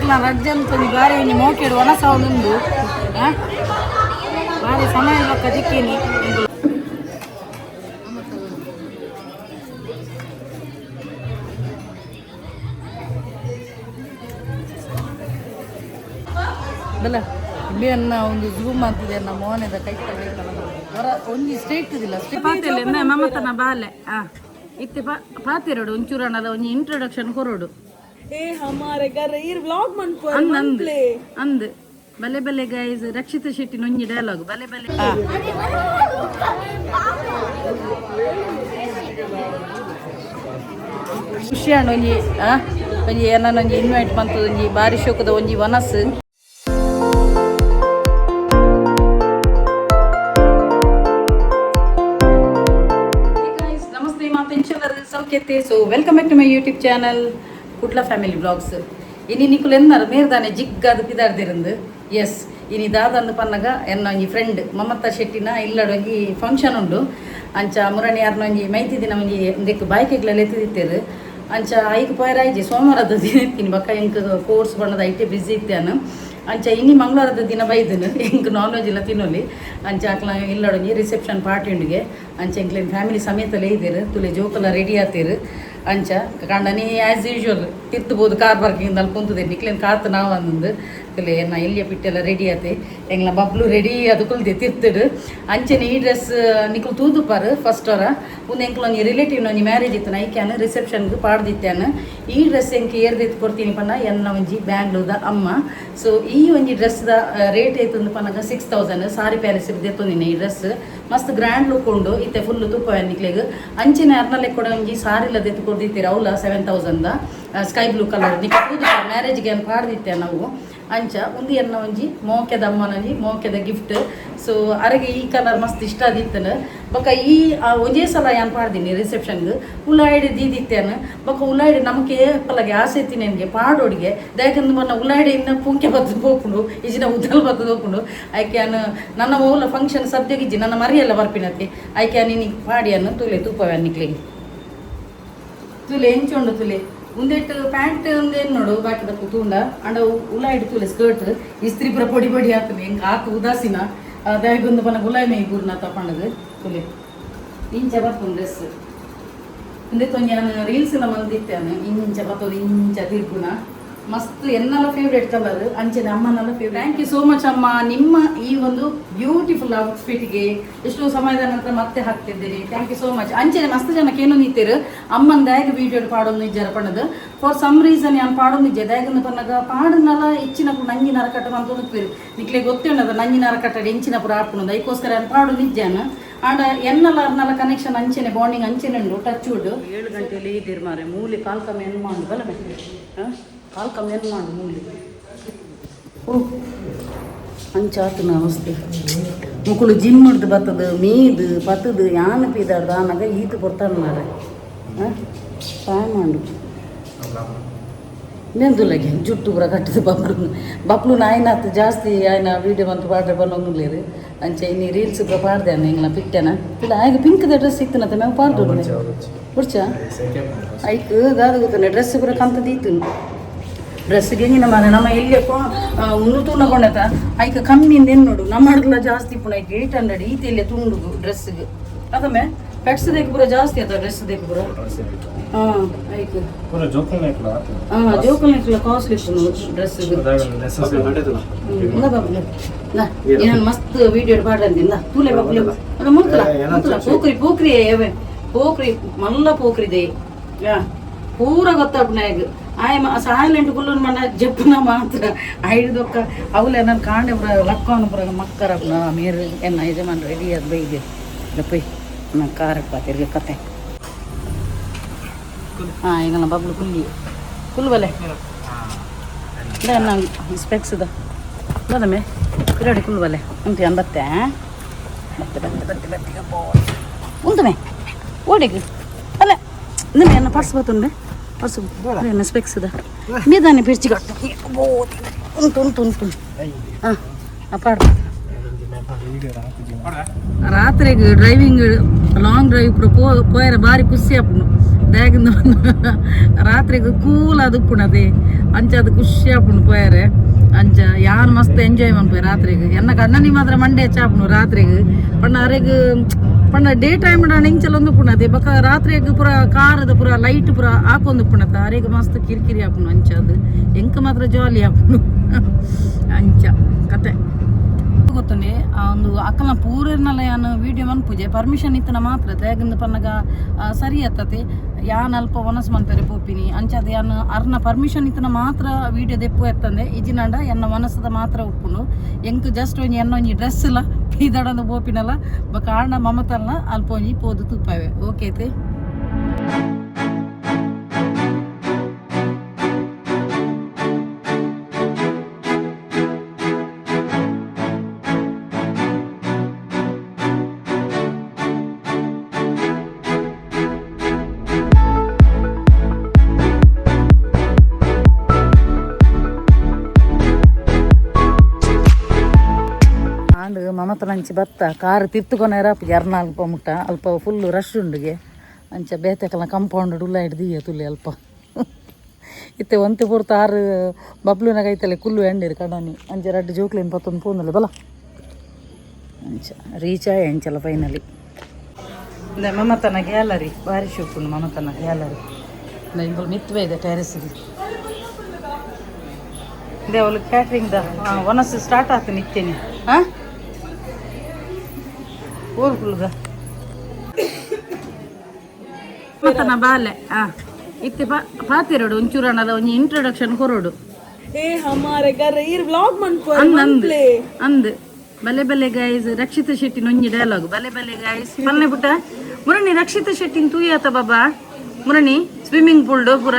ಎಂಕ್ಲ ರಡ್ಜನ್ ಬಾರಿ ಒಂಜಿ ಮೋಕೆಡ್ ವನಸ ಉಂಡು. ಬಾರಿ ಸಮಯ ಬೊಕ್ಕ ತಿಕ್ಕಿನಿ. ಬಲ ಅನ್ನ ಒಂದು ಝೂಮ್ ಅಂತಿದೆ ನಮ್ಮ ಮೋನೆದ ಕೈ ಹೊರ ಒಂಜಿ ಸ್ಟ್ರೈಟ್ ಇದಿಲ್ಲ. ಪಾತೆಲ್ಲ ಮಮತನ ಬಾಲೆ ಇತ್ತೆ ಪಾತೆರಡು ಒಂಚೂರಣ್ಣದ ಒಂಜಿ ಇಂಟ್ರೊಡಕ್ಷನ್ ಕೊರಡು. ಏ ಹಮಾರೆ ಗರ್ ಈರ್ ವ್ಲಾಗ್ ಮನ್ಪು. ಅಂದ್ ಅಂದ್ ಅಂದ್ ಬಲೆ ಬಲೆ ಗೈಸ್, ರಕ್ಷಿತ ಶೆಟ್ಟಿ ನೊಂಜಿ ಡೈಲಾಗ್ ಬಲೆ ಬಲೆ. ಖುಷಿ ಆಂಡ್. ಒಂಜಿ ಒಂಜಿ ಏನನ್ನ ಒಂಜಿ ಇನ್ವೈಟ್ ಮಂತದ ಒಂಜಿ ಬಾರಿ ಶೋಕದ ಒಂಜಿ ವನಸ್. ನಮಸ್ತೆ ಮಾತ ಸೌಖ್ಯತೆ. So welcome back to my YouTube channel Kudla family blogs. ಇನಿ ನಿಕುಲು ಎನ್ನರ್ ಮೇರ್ದಾನೆ ಜಿಗ್ಗಾದ ಪಿದಾರ್ದಿರಂದು. ಎಸ್, ಇನಿ ದಾದಂದು ಪನ್ನಗ ಎನ್ನ ಒಂಜಿ ಫ್ರೆಂಡ್ ಮಮತಾ ಶೆಟ್ಟಿನ ಇಲ್ಲಡ್ ಒಂಜಿ ಫಂಕ್ಷನ್ ಉಂಡು. ಅಂಚ ಮುರಣಿ ಯಾರ್ನ ಒಂಜಿ ಮೈತಿ ದಿನ ಒಂಜಿ ಉಂದೆಕ್ ಬಾಯ್ಕೆಗ್ಲ ಎತ್ತಿದಿತ್ತೇರು. ಅಂಚ ಐಕ್ ಪೋಯರಾಯ್ಜಿ. ಸೋಮವಾರದ ದಿನ ಇತ್ತೀನಿ ಬೊಕ್ಕ ಎಂಕ್ ಕೋರ್ಸ್ ಬಣ್ಣದ ಐಟೆ ಬ್ಯುಸಿ ಇತ್ತೇನು. ಅಂಚ ಇನಿ ಮಂಗಳವಾರದ ದಿನ ಬೈದನು. ಎಂಕ್ ನಾನ್ ವೆಜ್ ಇಲ್ಲ ತಿನ್ನೊಲಿ. ಅಂಚ ಅಕ್ಲ ಇಲ್ಲಡೊಂಜಿ ರಿಸೆಪ್ಷನ್ ಪಾರ್ಟಿ ಉಂಡಿಗೆ. ಅಂಚ ಎಂಕ್ಲೆನ್ ಫ್ಯಾಮಿಲಿ ಸಮೇತಲೇ ಇದ್ದೀರು. ತುಲೆ ಜೋಕುಲ ರೆಡಿ ಆತೀರು. ಅಂಚ ಕಂಡನಿ ಆ್ಯಸ್ ಯೂಶುವಲ್ ತಿರ್ತಬೋದು ಕಾರ್ ಪಾರ್ಕಿಂಗ್ ಅಲ್ಲಿ ಕುಂತದೆ. ನಿಕ್ಲೇನ್ ಕಾತು ನಾವು ಅಂದಂದು. ತುಲೆ ಎನ್ನ ಎಲ್ಲಿಯ ಪಿಟ್ಟೆಲ್ಲ ರೆಡಿ ಆತೆ. ಎಂಗ್ಲ ಬಬ್ಲು ರೆಡಿ ಅದು ಕುಲ್ದೆ ತಿರ್ತಡು. ಅಂಚನೆ ಈ ಡ್ರೆಸ್ ನಿಕುಲು ತೂದುಪಾರು ಫಸ್ಟ್ ಅವರ. ಒಂದು ಎಂಕ್ಲ ಒಂಜಿ ರಿಲೇಟಿವ್ ಒಂಜಿ ಮ್ಯಾರೇಜ್ ಇತ್ತು, ನೈಕ್ಯಾನ ರಿಸೆಪ್ಷನ್ಗೆ ಪಾಡ್ದಿತ್ತಾನ. ಈ ಡ್ರೆಸ್ ಎಂಕ್ ಏರ್ದಿತ್ತು ಕೊಡ್ತೀನಿ ಪನ್ನ ಎನ್ನ ಒಂಜಿ ಬ್ಯಾಂಗ್ಳೂರ್ದ ಅಮ್ಮ. ಸೊ ಈ ಒಂಜಿ ಡ್ರೆಸ್ದ ರೇಟ್ ಐತಂದು ಪನ್ನಗ 6000. ಸಾರಿ ಪ್ಯಾಲೇಸ್ ದೆತ್ತೊಂದಿನ ಈ ಡ್ರೆಸ್ ಮಸ್ತ್ ಗ್ರ್ಯಾಂಡ್ ಲುಕ್ ಉಂಡು. ಇತ್ತೆ ಫುಲ್ ತೂಪ ನಿಕ್ಲೆಗ್. ಅಂಚನೆ ಅರ್ನಲೆ ಕೂಡ ಒಂಜಿ ಸಾರಿಲ ದೆತ್ತು ಕೊಡ್ದಿತ್ತೀರ. ಅವಲ 7000 ಸ್ಕೈ ಬ್ಲೂ ಕಲರ್ ನಿಕ್ ಮ್ಯಾರೇಜ್ಗೆ ಏನು ಪಾಡ್ದಿತ್ತೆ ನಾವು. ಅಂಚ ಒಂದು ಎನ್ನ ಒಂಜಿ ಮೋಕೆದ ಅಮ್ಮನೊಂಜಿ ಮೋಕೆದ ಗಿಫ್ಟ್. ಸೊ ಅರೆಗೆ ಈ ಕಲರ್ ಮಸ್ತ್ ಇಷ್ಟ ಆದಿತ್ತನ. ಬೊಕ್ಕ ಈ ಒಂಜೇ ಸಲ ಯಾನ್ ಪಾಡ್ದೀನಿ ರಿಸೆಪ್ಷನ್ಗೆ. ಉಲಾಯ್ಡ್ ದೀದಿತ್ತೇನು. ಬೊಕ್ಕ ಉಲಾಯ್ಡ್ ನಮಕೆ ಪಲಗೆ ಆಸೆ ಇತ್ತಿ ನನಗೆ ಪಾಡೋಡಿಗೆ. ದಾಯಕಂದು ಮೊನ್ನ ಉಲಾಯ್ಡ್ ಇನ್ನ ಪುಂಕೆ ಬತ್ತು ಪೋಪುಂಡು, ಇಜಿನ ಉದ್ದಲ್ ಬತ್ತು ಪೋಪುಂಡು. ಐಕೆ ಯಾನ್ ನನ್ನ ಓಲ ಫಂಕ್ಷನ್ ಸದ್ಯಗಿಜ್ಜಿ, ನನ್ನ ಮರಿಯೆಲ್ಲ ಬರ್ಪಿನತಿ. ಐಕೆ ನಿನ್ಗೆ ಪಾಡಿಯನ್ನು ತುಲೆ ತೂಪವೆ ನಿಕ್ಲೆಗೆ. ತುಲೆ ಎಂಚುಂಡು ತುಲೆ. ಉಂದೆಟ್ ಪ್ಯಾಂಟ್ ಒಂದೇನು ನೋಡು, ಬಾಕಿದ ತೂಂಡ ಅಂಡ ಉಲಾಯ್ಡ್ ತುಲೆ ಸ್ಕರ್ಟ್ ಇಸ್ತ್ರಿ ಪೂರ ಪೊಡಿ ಪೊಡಿ ಆತದೆ. ಎಂಕ್ ಆತು ಉದಾಸೀನ. ದಾಯಗೊಂದು ಪನ ಗುಲಾಯ್ ಮೇ ಗುರ್ನ ತಪಂಡದು. ತುಲೆ ಇಂಚ ಬರ್ಪುಂಡು ಡ್ರೆಸ್. ಉಂದೆತ್ ಒಂಜಿ ಯಾನ್ ರೀಲ್ಸ್ ಎಲ್ಲ ಮಲ್ದಿತ್ತೇನೆ. ಇಂಚ ಬತ್ತದು, ಇಂಚ ತಿರ್ಗುಣ. ಮಸ್ತ್ ಎನ್ನಲ ಫೇವ್ರೇಟ್ ಕಲರ್. ಅಂಚನೆ ಅಮ್ಮನೆಲ್ಲ favourite. Thank you so much ಅಮ್ಮ, ನಿಮ್ಮ ಈ ಒಂದು ಬ್ಯೂಟಿಫುಲ್ ಔಟ್ಫಿಟ್ಗೆ. ಎಷ್ಟೋ ಸಮಯದ ನಂತರ ಮತ್ತೆ ಹಾಕ್ತಿದ್ದೀರಿ. Thank you so much. ಅಂಚನೆ ಮಸ್ತ್ ಜನಕ್ಕೆ ಏನು ನಿಂತಿರು, ಅಮ್ಮನ ದಾಯಗ ವೀಡಿಯೋ ಪಾಡೊಂದು ಇಜ್ಜಾರ ಪಣ್ಣದು. ಫಾರ್ ಸಮ್ ರೀಸನ್ ಯಾನ್ ಪಾಡೊಂದು ಇಜ್ಜೆ. ದಾಯಗಂದು ಪನ್ನಗ ಪಾಡನಲ ಹೆಚ್ಚಿನ ನಂಜಿ ನರಕಟ್ಟ ಅಂತ ಉಂತ್ಪಿರು. ನಿಕ್ಲೆ ಗೊತ್ತೇ ಉಂಡದ ನಂಜಿ ನರಕಟ್ಟ ಎಂಚಿನ ಪುರ ಆಪುಣದು. ಐಕೋಸ್ಕರ ಯಾನ್ ಪಾಡೊಂದು ಇಜ್ಜಾನ. ಆಂಡ ಎನ್ನಲ ಅರ್ನಲ ಕನೆಕ್ಷನ್ ಅಂಚನೆ, ಬಾಂಡಿಂಗ್ ಅಂಚನೆ ಉಂಡು. Touch wood. 7 ಗಂಟೆಯಲ್ಲಿ ಇದ್ದೀರಿ ಮಾರೆ. ಮೂಲೆ ಕಾಲ್ ಕಮ್ಮಿ ಏನು ಮಾಡು ಬಲ, ಕಾಲ್ ಕಮ್ಮಿ ಏನು ಮಾಡು ಮೂಲೆ. ಓ ಅಂಚಾತನ ಅವಸ್ಥೆ. ಮುಕುಲು ಜಿಮ್ ಹಿಡ್ದು ಬತ್ತದ ಮೀದು ಪತ್ತದು ಯಾನ್ ಪೀದಾಡ್ದು ಆನಾಗ ಈತು ಕೊಡ್ತಾನೆ ಮಾರೆ. ಟೈಮ್ ಮಾಡು ನೆಂದುಲಗೆ ಜುಟ್ಟು ಪೂರ ಕಟ್ಟಿದ ಬಬ್ಲು ಬಬ್ಲು. ನಾಯಿನಾತ್ ಜಾಸ್ತಿ ಆಯ್ನ ವೀಡಿಯೋ ಬಂತು ಪಾಡ್ರೆ ಬನ್ನೊಂದುಲ್ಲೇರು. ಅಂಚ ಇನ್ನಿ ರೀಲ್ಸ್ ಪೂರ ಪಾಡ್ದೆ ಎಂಗ್ಲ ಪಿಟ್ಟೆನ ಇಲ್ಲ. ಆಯ್ಕೆ ಪಿಂಕ್ದ ಡ್ರೆಸ್ ಇತ್ತನತ మేము ಪಾಡ್ದು ಬುಡ್ಚ. ಐಕ್ ದಾದ ಗೊತ್ತನೆ ಡ್ರೆಸ್ ಪೂರ ಕಂತ ದೀತು. ಡ್ರೆಸ್ ಗೆಂಗಿನ ಮಾರೆ. ನಮ್ಮ ಎಲ್ಲಿ ಉಂದು ತೂನ ಕೊಂಡತ ಐಕ ಕಮ್ಮಿ ಏನು ನೋಡು. ನಮ್ಮ ಹಡ್ಲ ಜಾಸ್ತಿ ಪುಣ ಐಕ್ 800 ಈತ ಇಲ್ಲಿ ತುಂಡು ಡ್ರೆಸ್ಗೆ. ಅದಮ್ಮೆ ಪೆಟ್ಸ್ ದೇಕ್ ಪೂರ ಜಾಸ್ತಿ ಆತ ಡ್ರೆಸ್ ದೇಕ್ ಪೂರ. ಹಾಂ, ಐಕ್ ಹಾಂ ಜೋಕುಲ್ ಕಾಸ್ಟ್ಲಿ ಡ್ರೆಸ್. ನಾನು ಮಸ್ತ್ ವೀಡಿಯೋ ಪಾಡ್ರಂದಿಲ್ಲ. ತೂಲೆ ಬಬ್ಲು ಅಲ್ಲ ಮುಲ್ತಲ ಮುಲ್ತಲ. ಪೋಕ್ರಿ ಪೋಕ್ರಿ ಏವೆ ಪೋಕ್ರಿ ಮಲ್ಲ ಪೋಕ್ರಿದೆ. ಪೂರ ಗೊತ್ತಾಪುನಾಗ ಆಯ ಸೈಲೆಂಟ್ ಕುಲ್ಲುನ್ ಮನ್ನ ಜಪ್ಪುನ ಮಾತ್ರ ಐದೊಕ್ಕ ಅವಲೆ. ನಾನು ಕಾಂಡೆ ಪುರ ಲಕ್ಕವನ ಪುರ ಮಕ್ಕರ ಮೇರು. ಎನ್ನ ಯಜಮಾನ್ ರೆಡಿ ಅದು ಬೈದೆ. ಪೊಯ್ ನಾನು ಕಾರಪ್ಪ ತಿರ್ಗ ಕತೆ. ಹಾಂ, ಈಗ ನಮ್ಮ ಬಬ್ಲು ಕುಲ್ಲಿ ಕುಲ್ಲು ಬಲೆ. ನಾನು ಸ್ಪೆಕ್ಸ್ the ಬದಮೆ ಪಿರಾಡಿ ಕುಲ್ಲು ಬಲೆ. ಉಂಟು ಅನ್ ಬತ್ತೆ ಬತ್ತೆ ಬತ್ತೆ ಬತ್ತೆ ಬತ್ತೆ ಉಂಟುಮೆ ಓಡಿಗೆ ಅಲ್ಲ. ನಿಮ್ಮ ಎನ್ನ ಪರ್ಸ್ ಬತ್ತುಂಡೆ ಪರ್ಸ್ ಎನ್ನ ಸ್ಪೆಕ್ಸ್ the ಮೀದಾನೆ ಪಿರ್ಚಿ ಕಟ್ಟು ಉಂಟು ಉಂಟು ಉಂಟು. ಹಾಂ ಪಾಡು. ರಾತ್ರಿಗೆ ಡ್ರೈವಿಂಗ್ ಲಾಂಗ್ ಡ್ರೈವ್ ಪೂರ ಪೋಯರ ಬಾರಿ ಖುಷಿ ಆಪುಂಡು. ದಾಗಿಂದ ರಾತ್ರಿಗೆ ಕೂಲ್ ಅದು ಉಪ್ಪುಣದೆ ಅಂಚ ಅದು ಖುಷಿ ಆಪುಂಡು ಪೋಯರೆ. ಅಂಚ ಯಾನ್ ಮಸ್ತ್ ಎಂಜಾಯ್ ಮನ್ಪೆ ರಾತ್ರಿಗೆ. ಎನ್ನ ಕಣ್ಣನಿ ಮಾತ್ರ ಮಂಡೆ ಚಾಪುಂಡು ರಾತ್ರಿಗೆ. ಪಂಡ ಅರೆಗ್ ಪಂಡ ಡೇ ಟೈಮ್ ಇಂಚಲ ಒಂದು ಪುಣತೆ ಬೊಕ ರಾತ್ರಿಗ್ ಪೂರ ಕಾರದ ಪೂರ ಲೈಟ್ ಪೂರ ಹಾಕೊಂದು ಪುಣತ ಅರೆಗ್ ಮಸ್ತ್ ಕಿರಿಕಿರಿ ಆಪುಂಡು. ಅಂಚ ಅದು ಎಂಕ್ ಮಾತ್ರ ಜಾಲಿ ಆಪುಂಡು. ಅಂಚ ಕತೆ ಗೊತ್ತುಂಡೆ. ಆ ಒಂದು ಅಕ್ಕನ ಪೂರೆರ್ನಲ ಯಾನ್ ವೀಡಿಯೋ ಮನ್ಪುಜೆ, ಪರ್ಮಿಷನ್ ಇತ್ತನ ಮಾತ್ರ. ತೇಗಂದು ಪನ್ನಗ ಸರಿ ಅತ್ತತೆ, ಯಾನ್ ಅಲ್ಪ ವನಸ್ ಮನ್ಪೆರೆ ಪೋಪಿನಿ. ಅಂಚಾದ ಯಾನ್ ಅರ್ನ ಪರ್ಮಿಷನ್ ಇತ್ತನ ಮಾತ್ರ ವೀಡಿಯೋ ದೆಪ್ಪು ಎತ್ತಂದೆ. ಇಜಿನಾಂಡ ಎನ್ನ ಮನಸ್ಸದ ಮಾತ್ರ ಉಪ್ಪುಂಡು. ಎಂಕ್ ಜಸ್ಟ್ ಒಂಜಿ ಎನ್ನ ಒಂಜಿ ಡ್ರೆಸ್ ಇಲ್ಲ ಪೀದಡಂದು ಪೋಪಿನಲ್ಲ. ಬೊಕ ಆಂಡ ಮಮತಲ್ನ ಅಲ್ಪ ಒಂಜಿ ಪೋದು ತೂಪಾವೆ. ಓಕೆ ಐತೆ. ಆಂಡ್ ಮಮತನಂಚಿ ಬತ್ತ ಕಾರ್ ತಿರ್ತುಕೊನೇರ ಎರ್ನಾಲ್ಪ ಮುಟ್ಟ ಅಲ್ಪ ಫುಲ್ ರಶ್ ಉಂಡುಗೆ. ಅಂಚ ಬೇತೆಕಲ ಕಂಪೌಂಡ್ ಉಲ್ಲ ಹಿಡ್ದು ತುಲೆ ಅಲ್ಪ ಇತ್ತೆ ಒಂತೆ ಪೊರ್ತು ಆರು ಬಬ್ಲುನ ಕೈತಲೆ ಕುಲ್ಲು ಎಂಡಿರು ಕಡನಿ. ಅಂಚ ರಡ್ಡು ಜೋಕ್ಲಿನ ಪತ್ತೊಂದು ಪೋಂದಲೆ ಬಲ. ಅಂಚ ರೀಚ್ ಆಯ ಅಂಚಲ ಫೈನಲಿ. ಮಮತನ ಗ್ಯಾಲರಿ ಭಾರಿ ಶೋಕುಂಡು. ಮಮತನ ಗ್ಯಾಲರಿ ಇಂಬಲ್ ಮಿತ್ವೆ ಇದೆ ಟೆರೆಸ್ಗೆ. ಇದೆ ಅವಳು ಕ್ಯಾಟ್ರಿಂಗ್ the ಒನಸ್ ಸ್ಟಾರ್ಟ್ ಆತು ನಿತ್ತೇನೆ. ಹಾಂ, ಊರು ಕುಲ್ಗ ಮತನ ಬಾಲೆ. ಹಾಂ, ಇತ್ತೆ ಪಾತಿರೋಡು ಒಂಚೂರು ಒಂಜಿ ಇಂಟ್ರೊಡಕ್ಷನ್ ಕೊರೋಡು. ಏ ಹಮಾರೆ ಗರ್ ಈರ್ ವ್ಲಾಗ್ ಮನ್ಪುವರ್. ಅಂದ್ ಅಂದ್ ಅಂದ್ ಬಲೆ ಬಲೆ ಗೈಸ್. ರಕ್ಷಿತ ಶೆಟ್ಟಿ ನೊಂಜಿ ಡೈಲಾಗ್, ಬಲೆ ಬಲೆ ಗೈಸ್ ಪನ್ನೆ ಪುಟ್ಟ. ಮುರಣಿ ರಕ್ಷಿತ ಶೆಟ್ಟಿನ ತೂಯಾತ ಬಾಬಾ? ಮುರಣಿ ಸ್ವಿಮ್ಮಿಂಗ್ ಪೂಲ್ ಪೂರ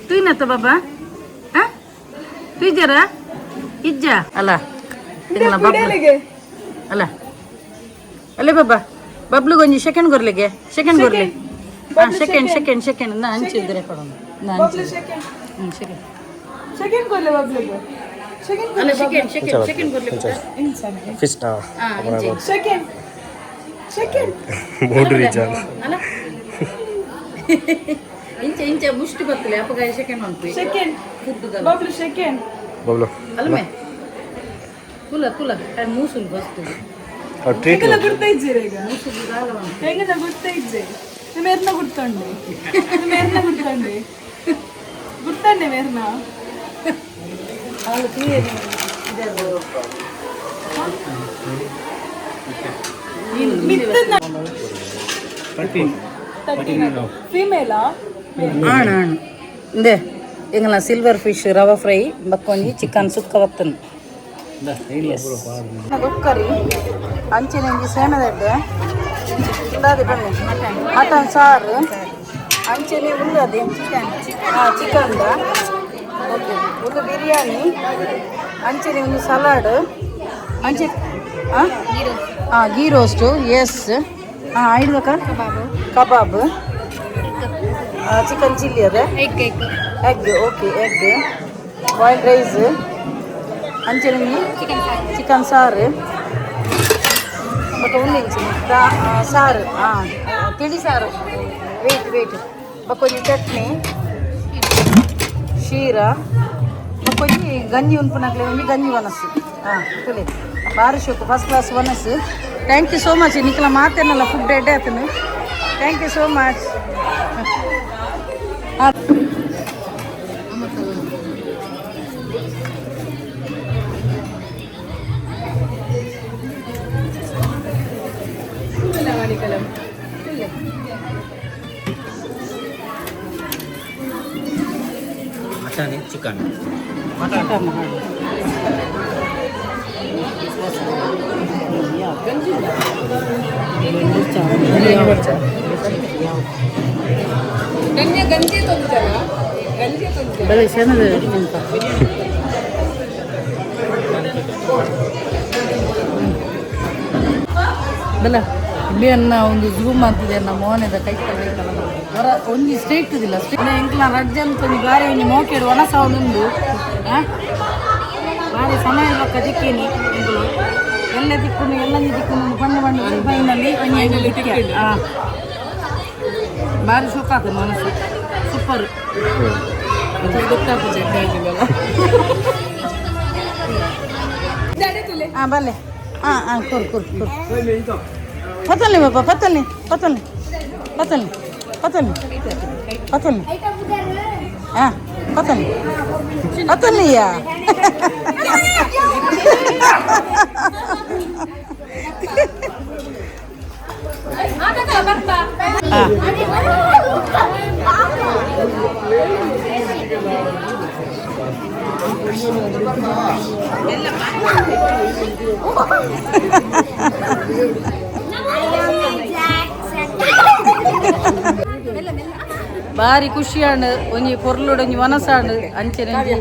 ತೂಯ್ನತ್ತ ಬಾಬಾ? ಹಾ, ತೂಯ್ಜಾರ ಇಜ್ಜ ಅಲ್ಲ ತಿಂಗಳ ಬಬ್ಲು ಅಲ್ಲ ಅಲ್ಲೇ ಬಾಬಾ. ಬಬ್ಲುಗೆ ಒಂಜಿ ಸೆಕೆಂಡ್ ಕೊರ್ಲಿಗೆ, ಸೆಕೆಂಡ್ ಕೊರ್ಲಿ. ಹಾಂ, ಸೆಕೆಂಡ್ ಸೆಕೆಂಡ್ ಸೆಕೆಂಡ್ ನಾ ಹಂಚಿದ್ರೆ ಕೊಡೋಣ ನಾ ಹಂಚಿದ್ರೆ. ಹ್ಞೂ, ಸೆಕೆಂಡ್. ಸೆಕೆಂಡ್ ಕೊರ್ಲೆ ಬಬ್ಲುಗೆ, ಸೆಕೆಂಡ್. ಅಲ್ಲ, ಸೆಕೆಂಡ್ ಸೆಕೆಂಡ್ ಸೆಕೆಂಡ್ ಕೊರ್ಲಿ ಪುಟ್ಟ. ಫಿಶ್. ಹಾಂ, ಇಂಚೆ. Second second. ಬೌಂಡ್ರಿ ಜಾನ್. ಅಲ್ಲ, ಇಂಚೆ ಇಂಚೆ ಮುಷ್ಟಿ ಬತ್ತಲೆ ಅಪ್ಪಗಾಯ ಸೆಕೆಂಡ್ ಮನ್ಪಿ. Second. Food. Bablu second. Bablu. ಅಲ್ಮೆ ಕುಲ ಕುಲ ಮೂಸುಲ್ ಬಸ್ತು. ಟ್ರೀಟ್. ಹೆಂಗನ ಗುರ್ತ ಇದ್ದೀರ ಈಗ? ಹೆಂಗನ ಗುರ್ತ ಇದ್ದೆ? ನಿಮ್ಮ ಎರ್ನ ಗುರ್ತಂಡೆ, ನಿಮ್ಮ ಎರ್ನ ಗುರ್ತಂಡೆ, ಗುರ್ತಂಡೆ ಮೇರ್ನ. ಅವಳು ಫಿಮೇಲಾ? ಆಣ್ ಆಣ್ ಇಂದೆ ಎಂಗಲ ಸಿಲ್ವರ್ ಫಿಶ್ ರವ ಫ್ರೈ ಬಕ್ಕೊಂಜಿ ಚಿಕನ್ ಸುಕ್ಕ ಬತ್ತನ್ ಕೊಕ್ಕರಿ. ಅಂಚಿನ ಒಂಜಿ ಸೇಮದಡ್ಡೆ ಉಂದಾದೆ ಬನ್ನಿ. ಮಟನ್ ಸಾರು ಅಂಚನೆ ಉಳ್ಳದೆ. ಹಾಂ, ಚಿಕನ್ದ ಓಕೆ. ಒಂದು ಬಿರಿಯಾನಿ ಅಂಚನೆ ಒಂದು ಸಲಾಡ್ ಅಂಚೆ. ಹಾಂ ಹಾಂ, ಗೀ ರೋಸ್ಟು. ಎಸ್. ಹಾಂ, ಐದು ಕಬಾಬ್, ಚಿಕನ್ ಚಿಲ್ಲಿ ಅದೇ, egg, okay, egg boiled rice ಅಂಚನೆ ಚಿಕನ್ ಸಾರು. ಬಟ್ ಒಂದು ಇಂಚು ಸಾರು, ಹಾಂ, ತಿಳಿ ಸಾರು. ವೇಟ್ ವೇಟ್, ಬಕ್ಕೊಂಜಿ ಚಟ್ನಿ, ಶೀರಾ, ಬಕ್ಕೊಂಜಿ ಗಂಜಿ ಉನ್ಪುನಕ್ಲೆ ಒಂಜಿ ಗಂಜಿ ವನಸ್ಸು. ಹಾಂ, ಕುಲಿ ಬಾರಿ ಶೋಕು, ಫಸ್ಟ್ ಕ್ಲಾಸ್ ವನಸ್ಸು. Thank you so much. ನಿಖಲ ಮಾತೇನಲ್ಲ ಫುಡ್ ಎಡ್ಡೆ ಆತನು. Thank you so much. Mutton chicken. ಬರೀ ಸಣ್ಣದ. ಬಲ ಇಲ್ಲಿ ಅನ್ನ ಒಂದು ಝೂಮ್ ಆಗ್ತದೆ ಅನ್ನ ಮೋನೆದ ಕೈ ಬೇಕಲ್ಲ. ಹೊರ ಒಂಜಿ ಸ್ಟ್ರೈಟ್ ಇದಿಲ್ಲ ಸ್ಟ್ರೈಟ್. ಎಂಕ್ಲ ರಡ್ಜನ್ ಒಂಜಿ ಬಾರಿ ಒಂಜಿ ಮೋಕೆಡ್ ಒಣಸ ಉಂಡು. ಬಾರಿ ಸಮಯ ಬೊಕ್ಕ ದಿಕ್ಕೇನಿ ಎಂಕುಲು ಎಲ್ಲ ದಿಕ್ಕುನು ಎಲ್ಲ ದಿಕ್ಕುನು ಪಂಡ ಪಂಡ ಫೈನಲಿ ಒಂಜಿ. ಹಾಂ. ಬಾರಿ ಸುಖ ಆಗ್ತದೆ ಮನಸ್ಸು ಸೂಪರ್. ಗೊತ್ತಾಗ್ತದೆ. ಹಾಂ, ಬಲ್ಲೆ. ಹಾಂ ಹಾಂ, ಕುರ್ ಕುರ್ ಕುರ್. ಪತ್ತಲ್ಲಿ ಬಾಬಾ, ಪತ್ತಲ್ಲಿ ಪತ್ತಲ್ಲಿ ಪತ್ತಲ್ಲಿ ಪತ್ತಲ್ಲಿ ಪತ್ತಲ್ಲಿ. ಹಾಂ, ಪತ್ತಲ್ಲಿ ಪತ್ತಲ್ಲಿಯಾ. ಹಾಂ. ಬಾರಿ ಖುಷಿಯಾಂಡ್. ಒಂಜಿ ಪೊರ್ಲುಡು ಒಂಜಿ ವನಸಾಂಡ್. ಅಂಚನೆ ಒಂಜಿ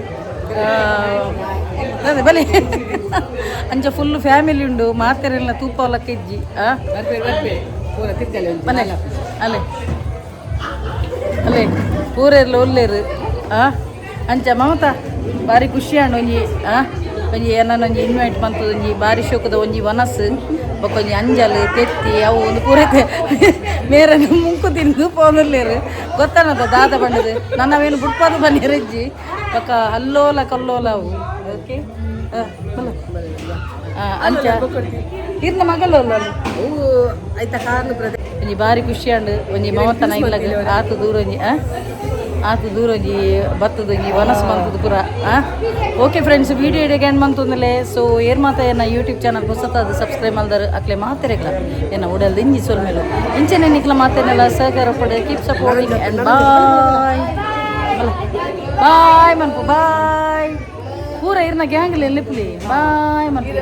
ಅದೇ ಬಲೆ ಅಂಚ ಫುಲ್ ಫ್ಯಾಮಿಲಿ ಉಂಡು. ಮಾತೆರೆಲ್ಲ ತೂಪವಲಕ್ಕ ಇಜ್ಜಿ. ಆ, ಬಲೆ ಅಲೆ ಅಲೆ, ಪೂರೆರ್ಲ ಒಲ್ಲೇರು. ಆ, ಅಂಚ ಮಮತಾ ಬಾರಿ ಖುಷಿಯಾಂಡ್. ಒಂಜಿ ಆ ಒಂಜಿ ಏನನ್ನ ಒಂಜಿ ಇನ್ವೈಟ್ ಮಂತದ ಒಂಜಿ ಬಾರಿ ಶೋಕದ ಒಂಜಿ ವನಸ್ಸು. ಬೊಕ್ಕ ಒಂಜಿ ಅಂಜಲ್ ತೆತ್ತಿ ಅವು ಒಂದು ಪೂರೈತೆ ಮೇರನ್ನು ಮುಂಕು ತಿಂದು ಪೋನುಲ್ಲೇರು. ಗೊತ್ತಾನದ ದಾದ ಬಣ್ಣದು ನನ್ನವೇನು ಬುಡ್ಪಾದ ಬನ್ನಿ ಬೊಕ್ಕ ಅಲ್ಲೋಲ ಕಲ್ಲೋಲ ಅವು. ಓಕೆ, ಅಂಚ ಇರ್ನ ಮಗಲೋಲ್ಲ. ಒಂಜಿ ಬಾರಿ ಖುಷಿಯಾಂಡ್. ಒಂಜಿ ಮಮತನ ಇಲ್ಲಗ ಆತು ದೂರ ಒಂಜಿ ಆ ಆತು ದೂರ ಒಂಜಿ ಬತ್ತದ ಒಂಜಿ ವನಸ್ ಮಂತದ ಪೂರ. ಆ, ಓಕೆ ಫ್ರೆಂಡ್ಸ್, ವಿಡಿಯೋ ಇಡಗೆ ಮಂತೊಂದಲೆ. ಸೊ ಏರ್ ಮಾತ ಎನ್ನ ಯೂಟ್ಯೂಬ್ ಚಾನಲ್ ಹೊಸತಾದ ಸಬ್ಸ್ಕ್ರೈಬ್ ಮಲ್ದಾರ ಅಕ್ಲೆ ಮಾತೆರೆಗ್ಲ ಎನ್ನ ಉಡಲ್ದ ಇಂಜಿ ಸೊಲ್ಮೇಲು. ಇಂಚನೆ ನಿಕ್ಲ ಮಾತೇನೆಲ್ಲ ಸಹಕಾರ ಪಡೆ. Keep supporting and bye bye ಮನ್ಪು. ಬಾಯ್. ಪೂರ ಇರ್ನ ಗ್ಯಾಂಗ್ಲಿ ಎಲ್ಲಿಪ್ಲಿ. ಬಾಯ್ ಮನ್ಪು.